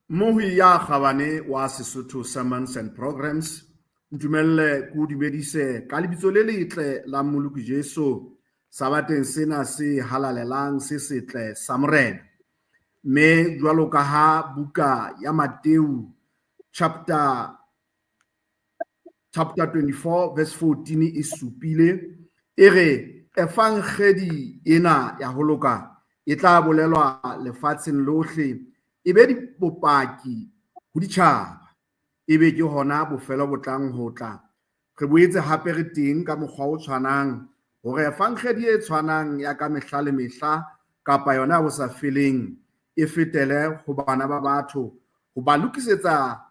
Mmohi ya kgabane wa Sesotho Sermons and Programs, ntumelle ke o dumedise ka lebitso le letle la Mmoloki Jesu sabateng sena se halalelang se setle sa Morena. Mme jwalo ka ha buka ya Mateu chapter 24 verse 14 e supile, e re evangedi ena ya ho loka e tla bolelwa lefatsheng lohle, e be bopaki ho ditjhaba, ebe ke hona bofelo bo tlang ho tla. Re boetse hape re teng ka mokgwa o tshwanang hore evangedi e tshwanang ya ka mehla le mehla kapa yona bo sa feleng e fetele ho bana ba batho, ho ba lokisetsa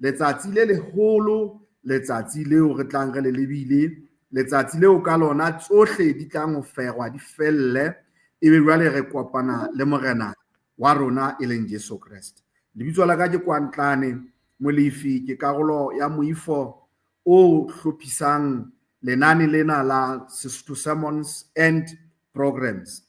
letsatsi le leholo, letsatsi leo re tlang re le lebile, letsatsi leo ka lona tsohle di tlang ho ferwa di felle, ebe jwale re kopana le Morena wa rona e leng Jesu Kreste. Lebitso la ka ke Kwantlane Molefi, ke karolo ya moifo o hlophisang lenane lena la Sesotho Sermons and Programs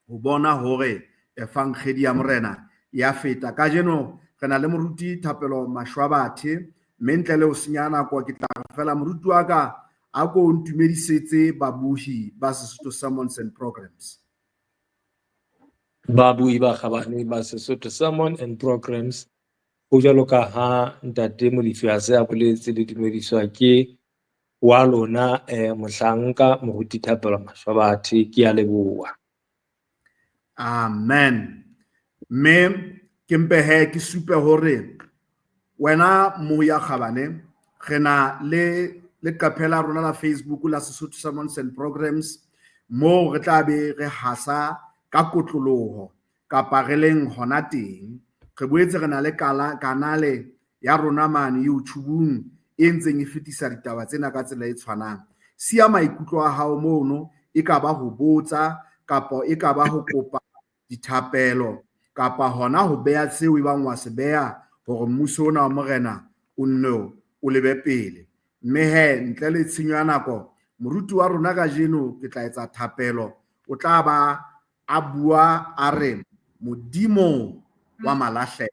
ho bona hore evangedi ya Morena ya feta. Kajeno re na le moruti Thapelo Mashwabathe, mme ntle le ho senya nako ke tla re fela moruti wa ka a ko ntumedisetse babuhi ba Sesotho Sermons and Programs. Babuhi ba kgabane ba Sesotho Sermon and Programs, ho jwalo ka ha ntate Molefi a se a boletse, le dumediswa ke wa lona mohlanka moruti Thapelo Mashwabathe. Ke a leboha. Amen. Mme ke mpe he ke supe hore wena moya kgabane re na le leqephe la rona la Facebook la Sesotho Sermons and Programs, moo re tla be re hasa ka kotloloho kapa re leng hona teng. Re boetse re na le kanale ya rona mane YouTube-ung e ntseng e fetisa ditaba tsena ka tsela e tshwanang. Siya maikutlo a hao mono, e ka ba ho botsa kapa e ka ba ho kopa dithapelo kapa hona ho beha seo e bang wa se beha hore mmuso ona wa Morena o nne o lebe pele. Mme he ntle le tshenyo ya nako, moruti wa rona kajeno ke tla etsa thapelo, o tla ba a bua a re Modimo wa malahleha.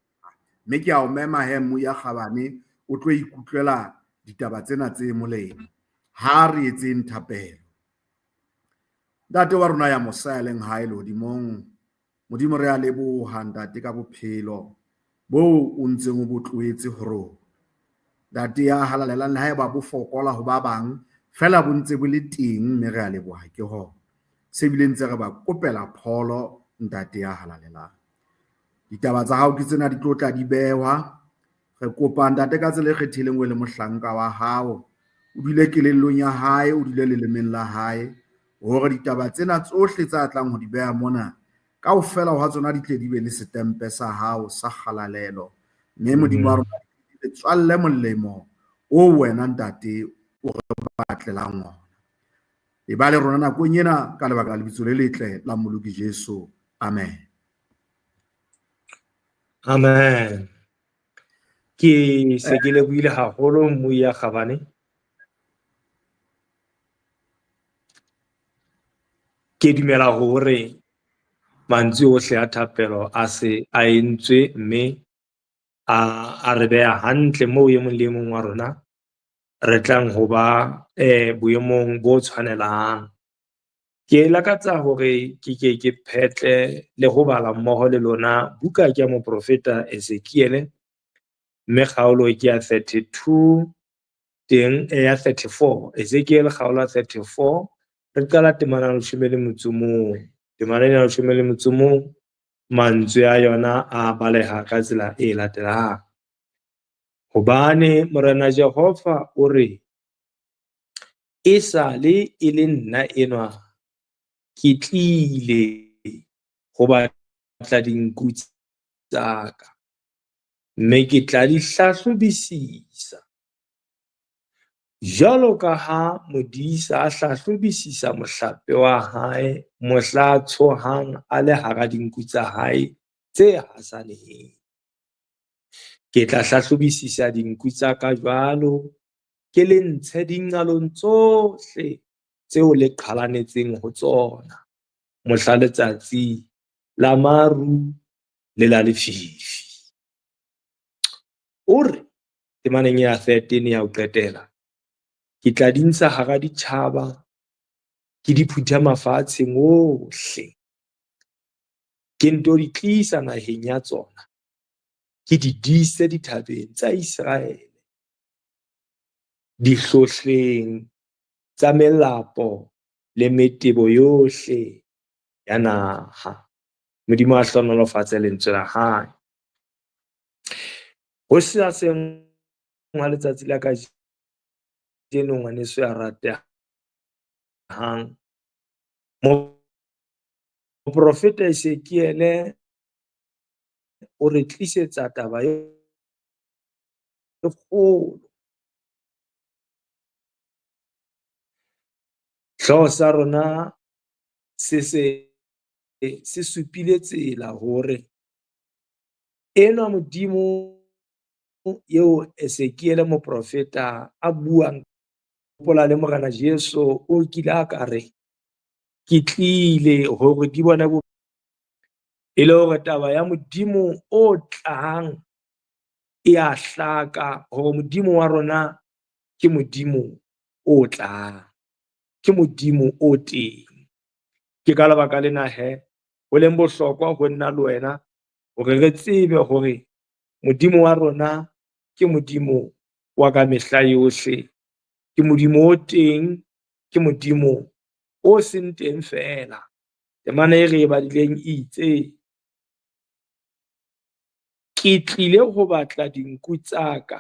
Mme ke a o mema he moya kgabane o tlo ikutlwela ditaba tsena tse molemo. Ha re etseng thapelo. Ntate wa rona ya mosa ya leng hae lehodimong, Modimo re a leboha ntate ka bophelo bo o ntseng o bo tlohetse ho rona. Ntate ya halalelang, le haeba bo fokola ho ba bang, fela bo ntse bo le teng, mme re a leboha ke hona. Se bile ntse re ba kopela pholo ntate ya halalelang. Ditaba tsa hao ke tsena di tlo tla di behwa. Re kopa ntate ka tsela e kgethileng o le mohlanka wa hao, o dule kelellong ya hae, o dule lelemeng la hae, hore ditaba tsena tsohle tsa tlang ho di beha mona kaofela hwa tsona di tle di be le setempe sa hao sa kgalalelo. Mme Modimo wa rona re tswalle molemo o wena ntate o re batlelang ona. E ba le rona nakong ena ka lebaka la lebitso le letle la Mmoloki Jesu. Amen. Amen. Ke se ke lebohile haholo mmuyi ya kgabane. Ke dumela hore mantswe ohle a thapelo a se a entswe mme a re beha hantle moo e mong le e mong wa rona re tlang ho ba boemong bo tshwanelang. Ke lakatsa hore ke ke ke phetle le ho bala mmoho le lona buka ke ya moprofeta Ezekiel, mme kgaolo ke ya 32 teng ya 34, Ezekiel kgaolo ya 34, re qala temana ya 11. Temana ya 11, mantswe a yona a baleha ka tsela e latelang. Hobane Morena Jehova o re, esale e le nna enwa ke tlile ho batla dinku tsa ka, mme ke tla di hlahlobisisa. Jwalo ka ha modisa a hlahlobisisa mohlape wa hae mohla a tshohang a le hara dinku tsa hae tse hasaneng. Ke tla hlahlobisisa dinku tsa ka jwalo, ke le ntshe dinqalong tsohle tseo le qhalanetseng ho tsona mohla letsatsi la maru le la lefifi. O re temaneng ya 13 ya ho qetela, ke tla di ntsha hara ditjhaba, ke di phuthe mafatsheng ohle, ke nto di tlisa naheng ya tsona, ke di dise dithabeng tsa Iseraele, dihlohleng tsa melapo le metebo yohle ya naha. Modimo a hlohonolofatse lentswe la hae. Ho seng hwa letsatsi la kajeno ngwaneso ya ratehang, moprofeta Ezekiele o re tlisetsa taba e kgolo. Hlooho sa rona se se se supile tsela hore enwa Modimo eo Ezekiele moprofeta a buang hopola le Morena Jesu o kile a ka re ke tlile hore di bone e le hore taba ya Modimo o tlang e a hlaka hore Modimo wa rona ke Modimo o tlang, ke Modimo o teng. Ke ka lebaka lena he ho leng bohlokwa ho nna le wena hore re tsebe hore Modimo wa rona ke Modimo wa ka mehla yohle, ke Modimo o teng, ke Modimo o seng teng feela. Temana e re e badileng e itse, ke tlile ho batla dinku tsa ka,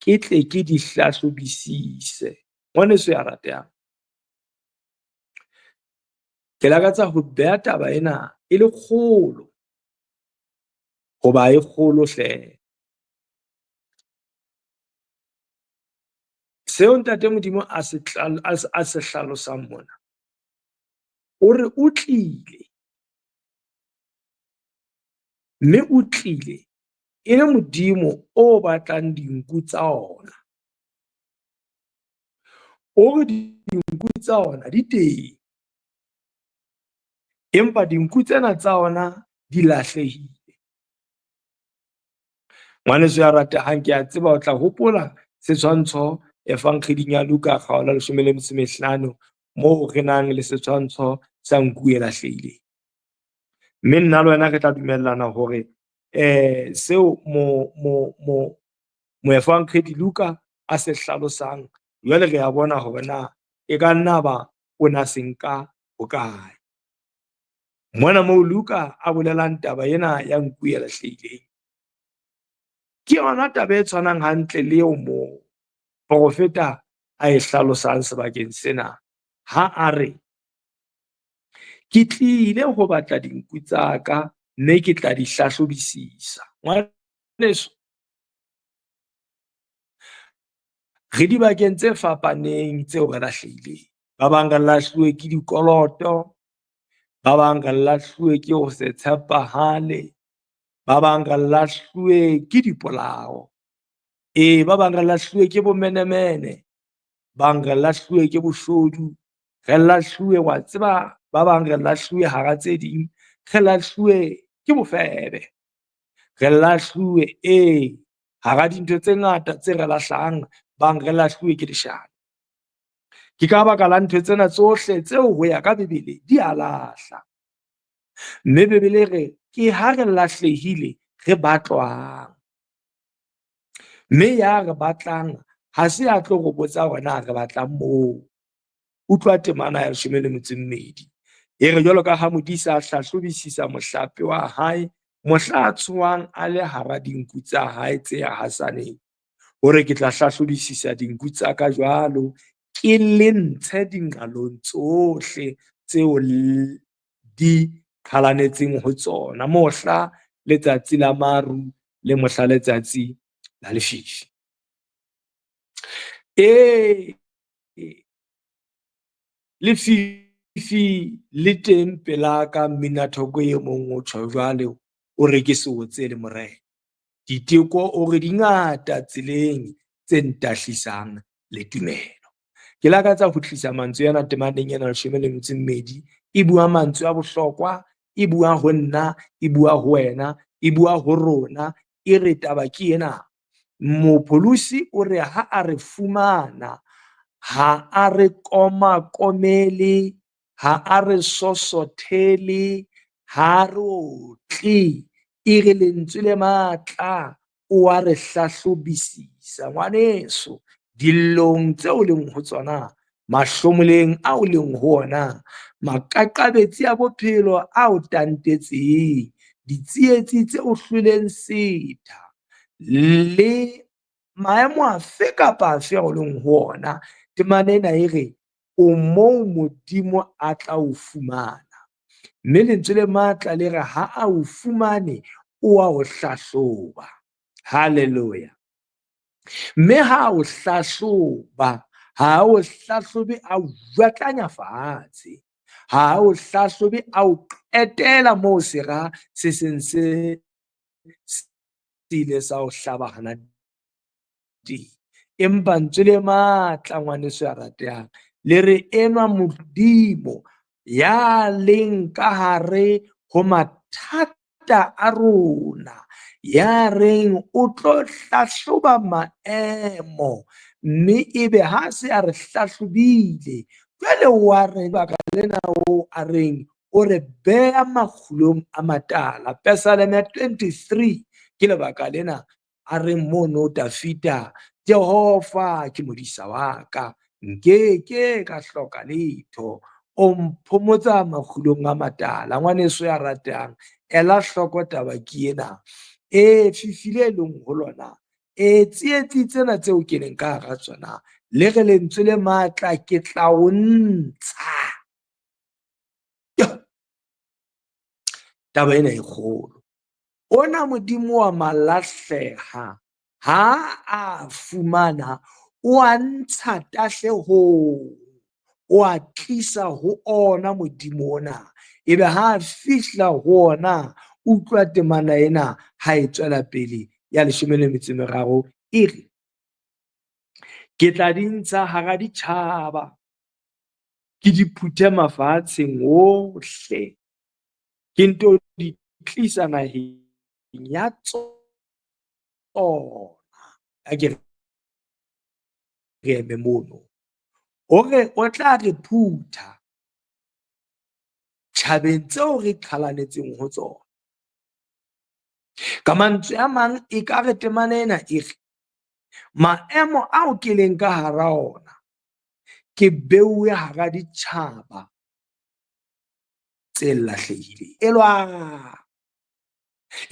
ke tle ke di hlahlobisise. Ngwaneso ya ratehang, ke lakatsa ho beha taba ena e le kgolo, hoba e kgolo hle. Seo Ntate Modimo a se a se hlalosang mona, o re o tlile, mme o tlile e le Modimo o batlang dinku tsa ona. O re dinku tsa ona di teng, empa dinku tsena tsa ona di lahlehile. Ngwaneso ya ratehang, ke a tseba o tla hopola setshwantsho Evangeling ya Luka kgaolo ya 15, moo re nang le setshwantsho sa nku e lahlehileng. Mme nna le wena re tla dumellana hore seo moevangedi Luka a se hlalosang, jwale re a bona hore na e ka nna ba o na se nka hokae. Mona moo Luka a bolelang taba ena ya nku e lahlehileng, ke yona taba e tshwanang hantle le eo moprofeta a e hlalosang sebakeng sena ha a re, ke tlile ho batla dinku tsa ka mme ke tla di hlahlobisisa. Ngwaneso, re dibakeng tse fapaneng tseo re lahlehileng. Ba bang re lahluwe ke dikoloto, ba bang re lahluwe ke ho se tshepahale, ba bang re lahluwe ke dipolao, ee, ba bang re lahluwe ke bomenemene, bang re lahluwe ke boshodu, re lahluwe, wa tseba, ba bang re lahluwe hara tse ding, re lahluwe ke bofebe, re lahluwe, ee, hara dintho tse ngata tse re lahlang, bang re lahluwe ke leshano. Ke ka baka la ntho tsena tsohle tseo ho ya ka Bibele di a lahla. Mme Bibele re ke ha re lahlehile re batlwang. Mme ya re batlang ha se a tlo re botsa hore na re batlang moo. Utlwa temana ya 12. E re jwalo ka ha modisa a hlahlobisisa mohlape wa hae mohla a tshohang a le hara dinku tsa hae tse hasaneng, o re ke tla hlahlobisisa dinku tsa ka jwalo, ke le ntshe dinqalong tsohle tseo di qhalanetseng ho tsona mohla letsatsi la maru le mohla letsatsi la lefifi. Ee, lefifi le teng pela ka, mminathoko e mong o tjho jwale, o re ke se otsele morena. Diteko o re di ngata tseleng tse ntahlisang le tumelo. Ke lakatsa ho tlisa mantswe ana temaneng ena 12, e bua mantswe a bohlokwa, e bua ho nna, e bua ho wena, e bua ho rona, e re taba ke ena. Mopholosi o re ha a re fumana, ha a re komakomele, ha a re sosothele, ha a re otle. E re lentswe le matla, o a re hlahlobisisa. Ngwaneso, dillong tseo o leng ho tsona, mahlomoleng a o leng ho ona, makaqabetsi a bophelo a o tantetseng, ditsietsi tse o hlweleng setha, le maemo afe kapa afe a o leng ho ona, temana ena e re, o moo Modimo a tla o fumana. Mme lentswe le matla le re ha a o fumane, o a o hlahloba. Hallelujah. Mme ha o hlahloba, ha o hlahlobe a o jwatlanya fatshe. Ha o hlahlobe a o qetela moo sera se seng se ile sa o hlaba hana teng. Empa ntswe le matla, ngwaneso ya ratehang, le re enwa Modimo ya leng ka hare ho mathata a rona, ya reng o tlo hlahloba maemo, mme ebe ha se a re hlahlobile, jwale wa re baka lena o a reng o re beha makgulong a matala. Pesaleme ya 23 ke lebaka lena a reng mono Dafida, Jehova ke modisa wa ka, nke ke ka hloka letho. O mphomotsa makgulong a matala. Ngwaneso ya ratang, ela hloko taba ke ena. E fifi le leng ho lona, e tsietsi tsena tseo ke leng ka hara tsona, le re lentswe le matla, ke tla o ntsha. Taba ena e kgolo. Ona Modimo wa malahleha, ha a fumana, o a ntsha tahlehong, o a tlisa ho ona Modimo ona. Ebe ha a fihla ho ona, utlwa temana ena ha e tswela pele ya 13 e re, ke tla di ntsha hara ditjhaba, ke di phuthe mafatsheng ohle, ke nto di tlisa naheng ya tsona. A ke re eme mono. O re o tla re phutha tjhabeng tseo re qhalanetseng ho tsona. Ka mantswe a mang, e ka re temana ena e re, maemo ao ke leng ka hara ona, ke beuwe hara ditjhaba tse lahlehileng. Elwa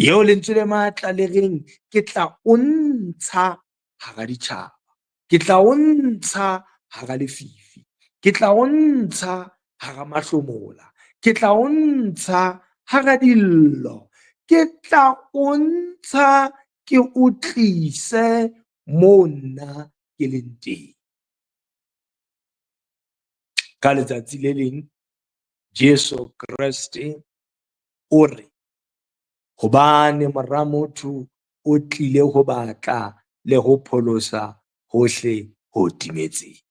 eo lentswe le matla le reng, ke tla o ntsha hara ditjhaba, ke tla o ntsha hara lefifi, ke tla o ntsha hara mahlomola, ke tla o ntsha hara dillo, ke tla o ntsha ke o tlise moo nna ke leng teng. Ka letsatsi le leng Jesu Kreste o re, hobane mora motho o tlile ho batla le ho pholosa hohle ho timetseng.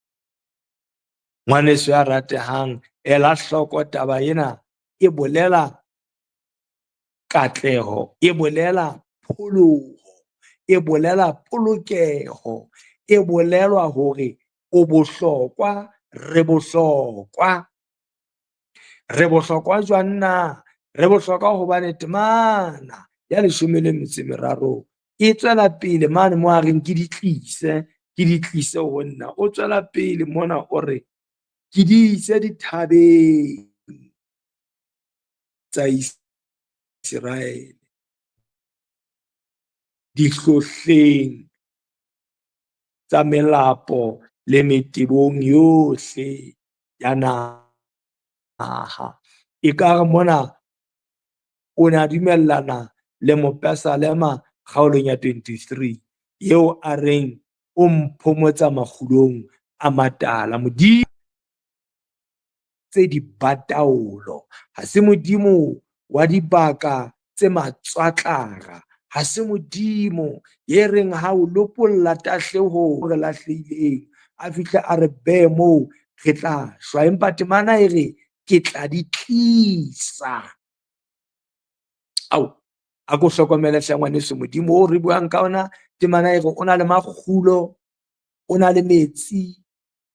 Ngwaneso ya ratehang, ela hloko taba ena e bolela katleho, e bolela pholoho, e bolela polokeho, e bolelwa hore o bohlokwa, re bohlokwa. Re bohlokwa jwang na? Re bohlokwa hobane temana ya 13 e tswela pele mane mo a reng ke di tlise, ke di tlise ho nna. O tswela pele mona o re ke di ise dithabeng tsa Iseraele, dihlohleng tsa melapo le metebong yohle ya naha. Ekare mona o ne a dumellana le mopesalema kgaolong ya 23 eo a reng o mphomotsa makgulong a matala. Modimo tse di bataolo, ha se Modimo wa dibaka tse matswatlara, ha se Modimo ye reng ha o lopolla tahlehong re lahlehileng, a fihle a re behe moo re tla shwa. Empa temana e re ke tla di tlisa. Ao. A ko hlokomele hle ngwaneso, Modimo o re buang ka ona temana e re o na le makgulo, o na le metsi,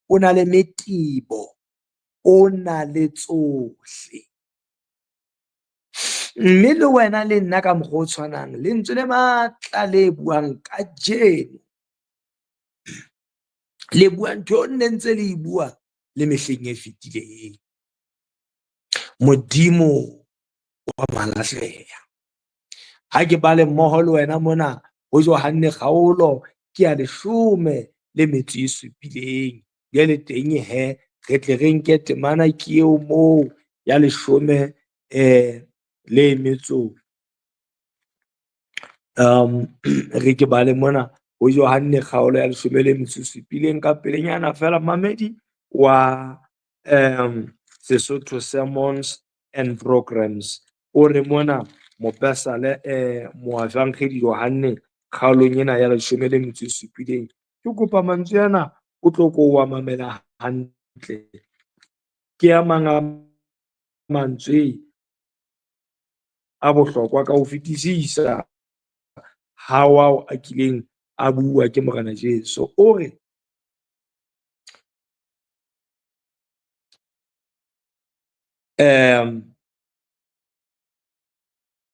o na le metebo, o na le tsohle. Mme le wena le nna ka mokgwa o tshwanang, lentswe le matla le buang kajeno, le bua ntho e nne ntse le e bua le mehleng e fetileng. Modimo wa malahleha. Ha ke bale mmoho le wena mona ho Johanne kgaolo ke ya 17. Jwale teng he re tle re nke temana ke eo moo ya leshome le metso re ke bale mona ho Johanne kgaolo ya 17 ka pelenyana feela mamedi wa Sesotho Sermons and Programs. O re mona mopesale moevangedi Johanne kgaolong ena ya 17. Ke kopa mantswe ana o tlo ko wa mamela hantle. Ke a mang a mantswe a bohlokwa ka ho fetisisa ha wao a kileng a bua ke Morena Jesu. O re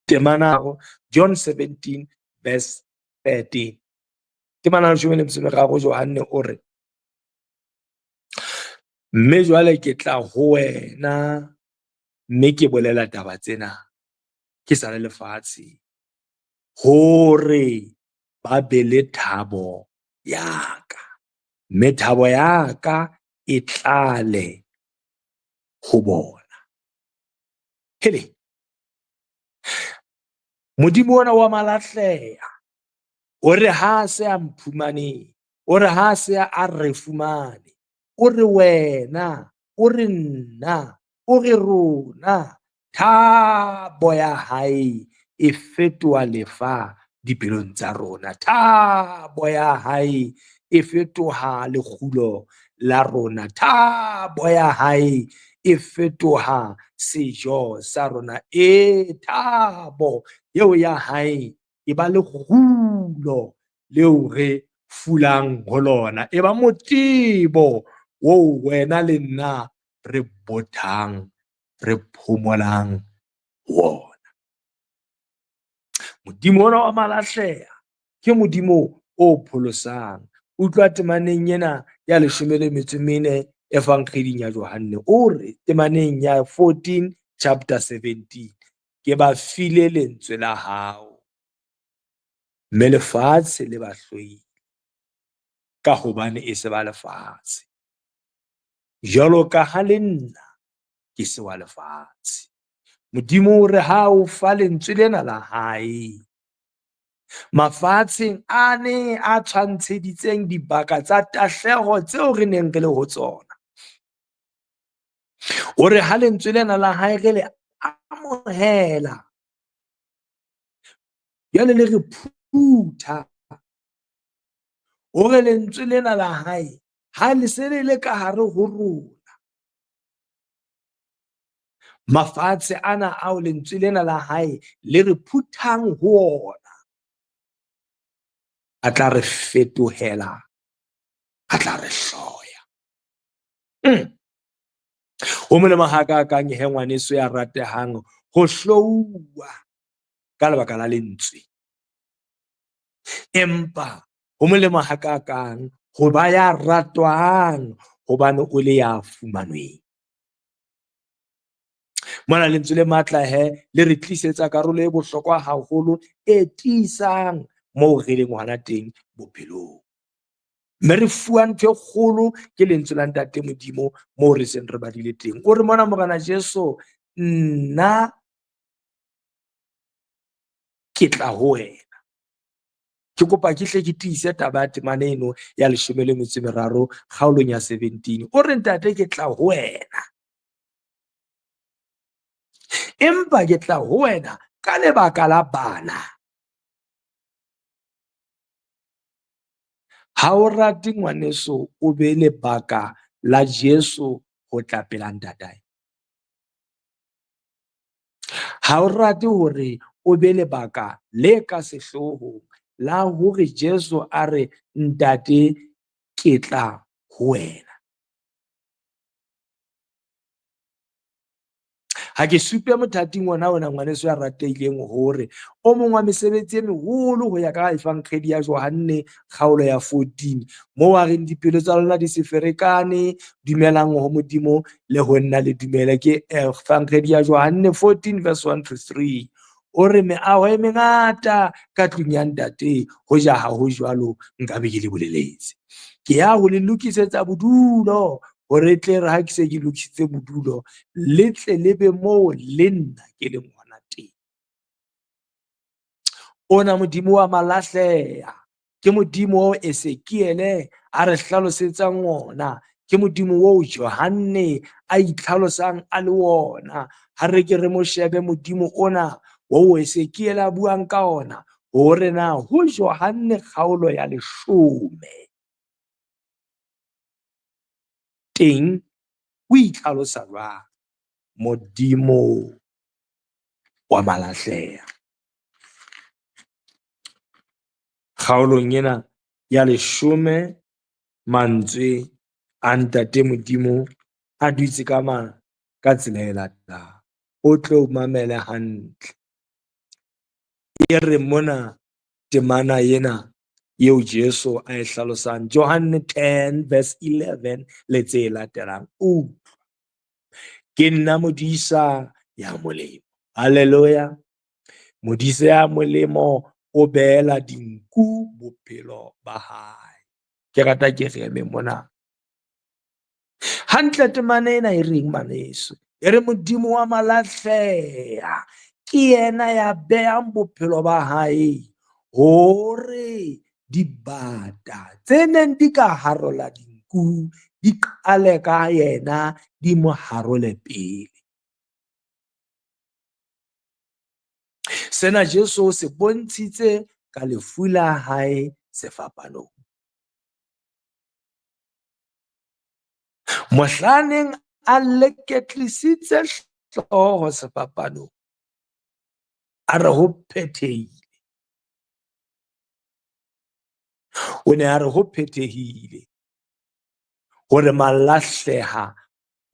temana John 17 verse 13. Temana 13 Johanne o re mme jwale ke tla ho wena mme ke bolela taba tsena ke sa le lefatshe hore ba be le thabo ya ka, mme thabo ya ka e tlale ho bona. Hele, Modimo ona wa malahleha o re ha se a mphumane, o re ha se a re fumane, o re wena, o re nna, o re rona, thabo ya hae e fetoha lefa dipelong tsa rona. Thabo ya hae e fetoha lekgulo la rona. Thabo ya hae e fetoha sejo sa rona. E thabo eo ya hae e ba lekgulo leo re fulang ho lona. E ba motebo oo wena le nna re bothang, re phomolang ho ona. Modimo ona wa malahleha ke Modimo o pholosang. Utlwa temaneng ena ya 14 Evangeding ya Johanne, o re temaneng ya 14 chapter 17, ke ba file lentswe la hao, mme lefatshe le ba hloile, ka hobane e se ba lefatshe, jwalo ka ha le nna ke se wa lefatshe. Modimo o re ha o fa lentswe lena la hae mafatsheng a ne a tshwantsheditseng dibaka tsa tahleho tseo re neng re le ho tsona, o re ha lentswe lena la hae re le amohela, jwale le re phutha. O re lentswe lena la hae ha le se le le ka hare ho rona, mafatshe ana ao lentswe lena la hae le re phuthang ho ona a tla re fetohela, a tla re hloya. Ho molemo hakakang he ngwaneso ya ratehang ho hlouwa ka lebaka la lentswe, empa ho molemo hakakang ho ba ya ratwang hobane o le ya fumanweng. Mona lentswe le matla he le re tlisetsa karolo e bohlokwa haholo e tiisang moo re leng hona teng bophelong. Mme re fuwa ntho e kgolo ke lentswe la Ntate Modimo moo re seng re badile teng. O re mona Morena Jesu, nna ke tla ho wena. Ke kopa ke hle ke tiise taba ya temana eno ya 13 kgaolong ya 17. O re Ntate ke tla ho wena, empa ke tla ho wena ka lebaka la bana. Ha o rate ngwaneso o be lebaka la Jesu ho tla pela ntatae. Ha o rate hore o be lebaka le ka sehloohong la hore Jesu a re, Ntate, ke tla ho wena. Ha ke supe mothating ona ona ngwaneso ya ratehileng hore o mong wa mesebetsi e meholo ho ya ka Evangeli ya Johanne kgaolo ya 14 moo a reng dipelo tsa lona di se ferekane, dumelang ho Modimo le ho nna le dumele. Ke Evangeli ya Johanne 14 verse 1 to 3. O re meaho e mengata ka tlung ya Ntate, hoja ha ho jwalo nka be ke le boleletse. Ke ya ho le lokisetsa bodulo, hore tle re ha ke se ke lokisitse bodulo, le tle le be moo le nna ke leng hona teng. Ona Modimo wa malahleha, ke Modimo oo Ezekiele a re hlalosetsang ona, ke Modimo oo Johanne a itlhalosang a le wona. Ha re ke re mo shebe Modimo ona oo Ezekiele a buang ka ona, hore na ho Johanne kgaolo ya 10 teng o itlhalosa jwang Modimo wa malahleha. Kgaolong ena ya 10 mantswe a Ntate Modimo a dutse ka ka tsela e latelang. O tlo mamele hantle. E re mona temana ena eo Jesu a e hlalosang Johanne 10 verse 11 le tse latelang. Utlwa, ke nna modisa ya molemo. Haleluya. Modisa ya molemo o beela dinku bophelo ba hae. Ke rata ke re eme mona. Hantle temana ena e reng maneso? E re Modimo wa malahleha ke yena ya behang bophelo ba hae hore dibata tse neng di ka harola dinku di qale ka yena di mo harole pele. Sena Jesu o se bontshitse ka lefu la hae sefapanong. Mohlaneng a leketlisitse hlooho sefapanong, a re ho phethehile. O ne a re ho phethehile hore malahleha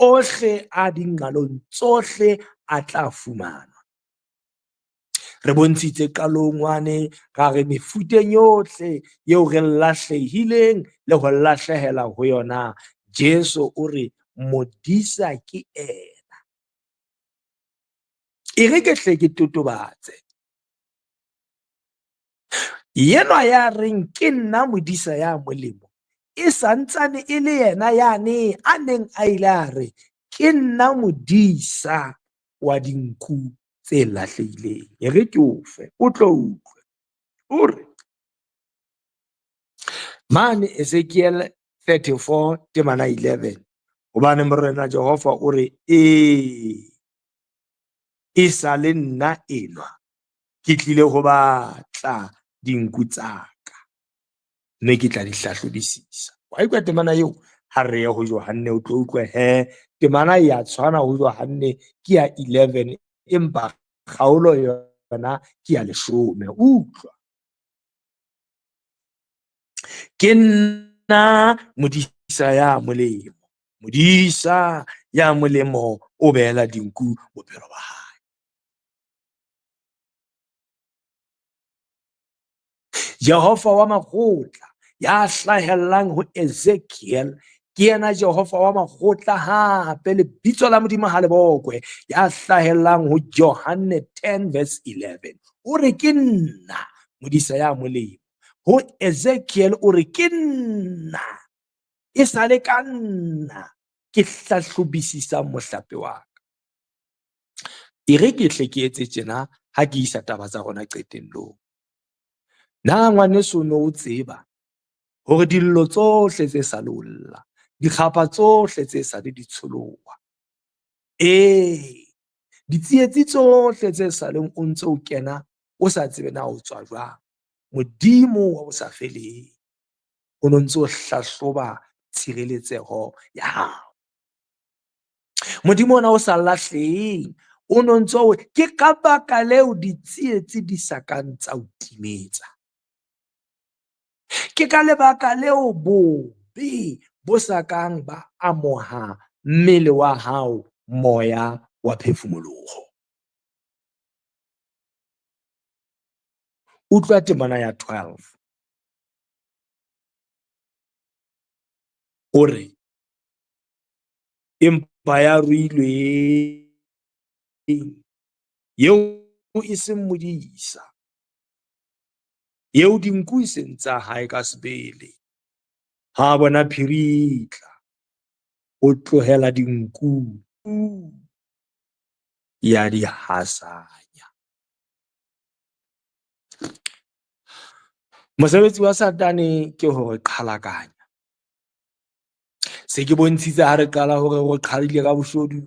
ohle a dinqalong tsohle a tla fumanwa. Re bontshitse qalong wane ra re mefuteng yohle eo re lahlehileng le ho lahlehela ho yona, Jesu o re modisa ke ena. E re ke hle ke totobatse. Yenwa ya reng ke nna modisa ya molemo, e santsane e le yena yane a neng a ile a re ke nna modisa wa dinku tse lahlehileng. E re ke o fe, o tlo utlwe. O re mane Ezekiel 34 temana 11, hobane Morena Jehova o re, ee, e sa le nna enwa, ke tlile ho batla dinku tsa ka, mme ke tla di hlahlobisisa. Wa utlwa temana eo? Ha re ye ho Johanne o tlo utlwe he temana e ya tshwana ho Johanne ke ya 11, empa kgaolo yona ke ya 10. Utlwa, ke nna modisa ya molemo. Modisa ya molemo o beela dinku bophelo ba hae. Jehova wa makgotla ya hlahellang ho Ezekiel ke yena Jehova wa makgotla hape, lebitso la Modimo ha le bokwe, ya hlahellang ho Johanne 10 verse 11. O re ke nna modisa ya molemo. Ho Ezekiel o re ke nna, e sale ka nna ke hlahlobisisang mohlape wa ka. E re ke hle ke etse tjena ha ke isa taba tsa rona qetellong. Na ngwaneso no o tseba hore dillo tsohle tse sa le o lla, dikgapha tsohle tse sa le di tsholoha, ee, ditsietsi tsohle tse sa leng o ntse o kena o sa tsebe na o tswa jwang, Modimo wa bo sa feleng o no ntse o hlahloba tshireletseho ya hao. Modimo ona o sa lahleheng, O no ntso o ke ka baka leo ditsietsi di sa kang tsa o timetsa. Ke ka lebaka leo bobe bo sa kang ba amoha mmele wa hao moya wa phefumoloho. Utlwa temana ya 12. O re, empa ya ruilweng eo e seng modisa, eo dinku e seng tsa hae ka sebele, ha bona phiri e tla, o tlohela dinku ya di hasanya. Mosebetsi wa Satane ke hore qhalakanya. Se ke bontshitse ha re qala hore o re qhadile ka boshodu,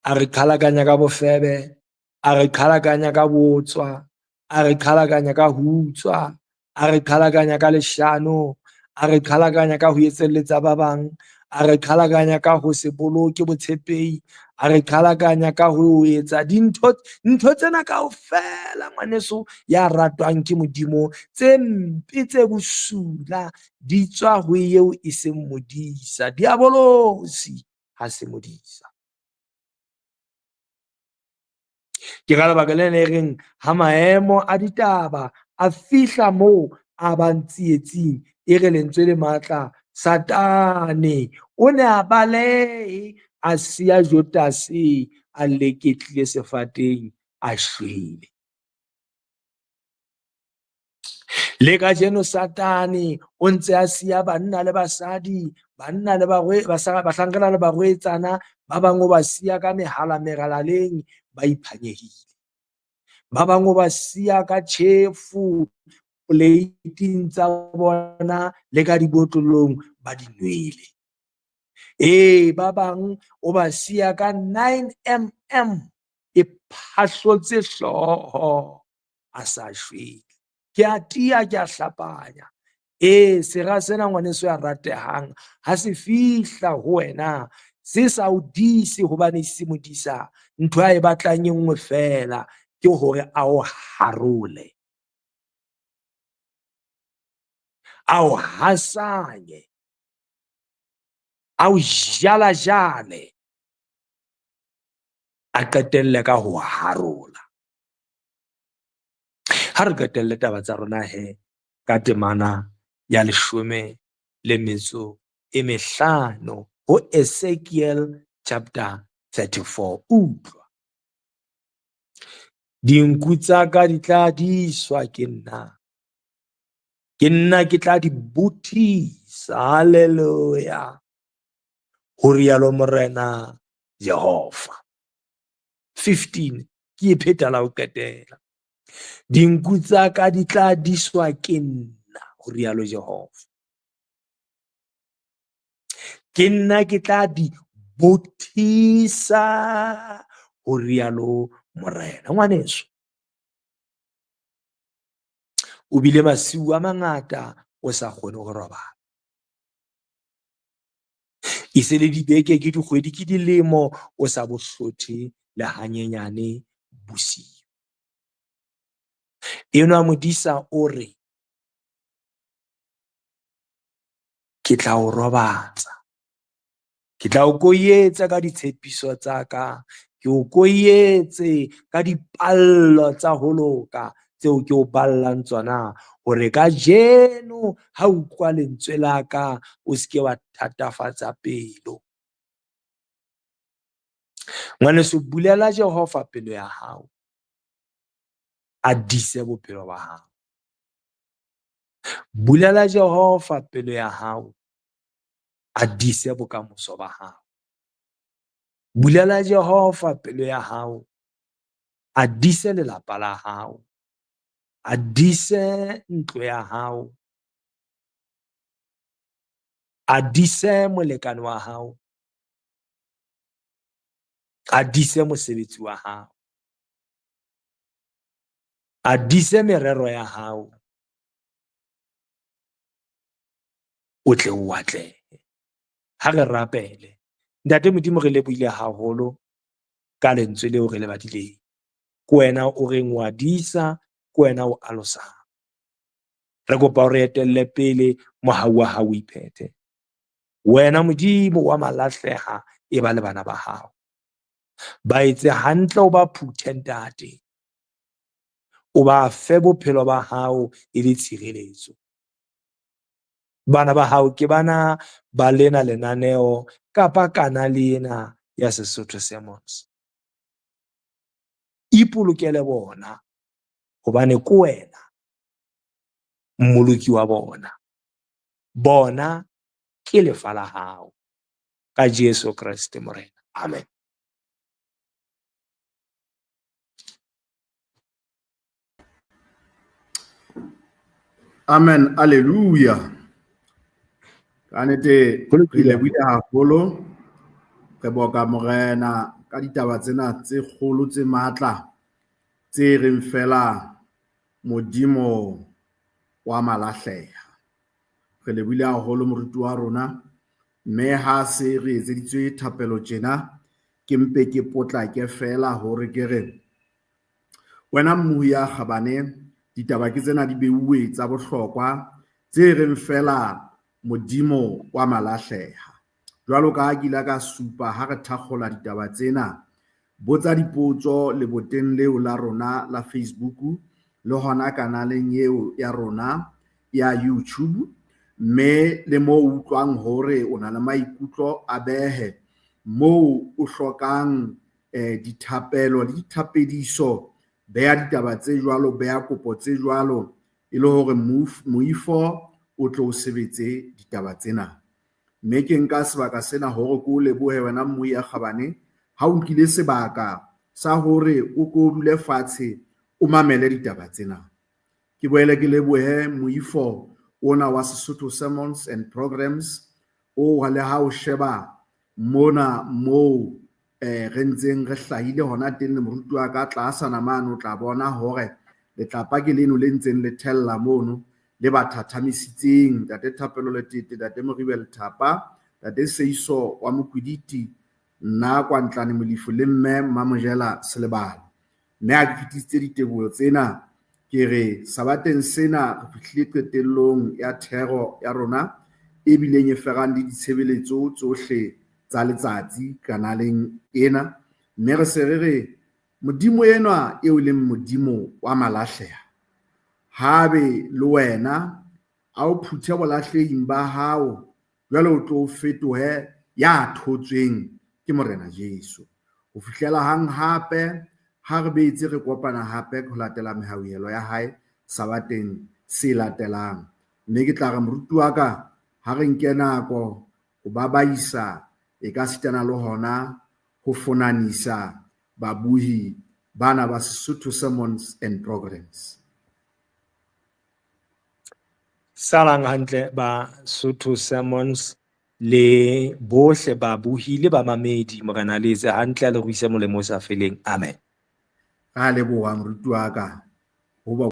a re qhalakanya ka bofebe, a re qhalakanya ka botswa, a re qhalakanya ka ho utswa, a re qhalakanya ka leshano, a re qhalakanya ka ho etselletsa ba bang, a re qhalakanya ka ho se boloke botshepehi, a re qhalakanya ka ho etsa dintho, ntho tsena kaofela ngwaneso ya ratwang ke Modimo, tse mpe tse bosula di tswa ho eo e seng modisa. Diabolosi ha se modisa. Ke ka lebaka le le reng ha maemo a ditaba a fihla moo a bang tsietsing, e re lentswe le matla, Satane o ne a balehe a siya Jodase a leketlile sefateng a shwele. Le kajeno Satane o ntse a siya banna le basadi, banna le bahlankana le barwetsana, ba bang o ba siya ka mehala megalaleng ba iphanyehile. Ba bang o ba siya ka tjhefu poleiting tsa bona le ka dibotlolong ba di nwele. Ee, ba bang o ba siya ka 9 mm e phahlotse hlooho a sa shwele. Ke a tia, ke a hlapanya. Ee, sera sena ngwaneso ya ratehang ha se fihla ho wena se sa o dise hobane se modisa, ntho a e batlang e nngwe fela ke hore a o harole, a o hasanye, a o jalajale, a qetelle ka ho harola. Ha re qetelle taba tsa rona he ka temana ya 15 ho Ezekiel chapter 34. Utlwa, dinku tsa ka di tla diswa ke nna, ke nna ke tla di bothisa. Haleluya, ho rialo Morena Jehova. 15 ke e pheta la ho qetela. Dinku tsa ka di tla diswa ke nna, ho rialo Jehova. Ke nna ke tla di bothisa, ho rialo Morena. Ngwaneso, o bile masiu a mangata o sa kgone ho robala. E se le dibeke, ke dikgwedi, ke dilemo o sa bo hlothe le hanyenyane bosiu. Enwa modisa o re, ke tla o robatsa, ke tla o koyetsa ka ditshepiso tsa ka, ke o koyetse ka dipallo tsa ho loka tseo ke o ballang tsona, hore kajeno ha o utlwa lentswe la ka o se ke wa thatafatsa pelo. Ngwaneso, bulela Jehova pelo ya hao, a dise bophelo ba hao. Bulela Jehova pelo ya hao, a dise bokamoso ba hao. Bulela Jehova pelo ya hao, a dise lelapa la hao, a dise ntlo ya hao, a dise molekane wa hao, a dise mosebetsi wa hao, a dise merero ya hao, o tle o atlehe. Ha re rapele. Ntate Modimo, re lebohile haholo. ka lentswe leo re le badileng. Ke wena o reng wa disa, ke wena o alosang. Re kopa o re etelle pele, mohau wa hao o iphethe. Wena Modimo wa malahleha, e ba le bana ba hao. Ba etse hantle, o ba phuthe Ntate. O ba fe bophelo ba hao e le tshireletso. Bana ba hao ke bana ba lena lenaneo kapa kanale ena ya Sesotho Sermons. Ipolokele bona hobane ke wena mmoloki wa bona. Bona ke lefa la hao. Ka Jesu Kreste Morena. Amen. Amen, alleluia. Ka nnete re lebohile haholo, re boka Morena ka ditaba tsena tse kgolo tse matla tse reng fela Modimo wa malahleha. Re lebohile haholo moruti wa rona, mme ha se re etseditswe thapelo tjena, ke mpe ke potlake fela hore ke re wena mmuhi ya kgabane, ditaba ke tsena di beuwe tsa bohlokwa tse reng fela Modimo wa malahleha. Jwalo ka ha ke ile ka supa ha re thakgola ditaba tsena, botsa dipotso leboteng leo la rona la Facebook le hona kanaleng eo ya rona ya YouTube, mme le moo o utlwang hore o na le maikutlo a behe, moo o hlokang dithapelo le dithapediso, beha ditaba tse jwalo, beha kopo tse jwalo, e le hore moifo o tlo sebetse ditaba tsena. Mme ke nka sebaka sena hore ke o lebohe wena mmuhi ya kgabane, ha o nkile sebaka sa hore o ko dule fatshe o mamele ditaba tsena. Ke boele ke lebohe moifo ona wa Sesotho Sermons and Programs o le ha o sheba mona moo re ntseng re hlahile hona teng le moruti wa ka tlasana mane, o tla bona hore letlapa ke leno le ntseng le thella mono le ba thathamisitseng, Ntate Thapelo Letete, Ntate Moribe Lethapa, Ntate Seiso wa Mokwiditi, nna Kwantlane Molefi le mme Mmamojela Selebalo. Mme ha ke fetisitse diteboho tsena, ke re sabateng sena re fihlile qetellong ya thero ya rona e bileng e ferang le ditshebeletso tsohle tsa letsatsi kanaleng ena. Mme re se re re Modimo enwa eo leng Modimo wa malahleha, ha be le wena a o phuthe bolahlehing ba hao, jwale o tlo fetohe ya thotsweng ke Morena Jesu. Ho fihlela hang hape ha re betse re kopana hape ho latela mehauhelo ya hae sabateng se latelang. Mme ke tla re moruti wa ka ha re nke nako ho babaisa e ka sitana le hona ho fonanisa babuhi bana ba Sesotho Sermons and Programs. Salang hantle ba Sotho Sermons le bohle babuhi le bamamedi, Morena le etse hantle, a le ruise molemo o sa feleng. Amen. Ra leboha moruti wa ka. Ho ba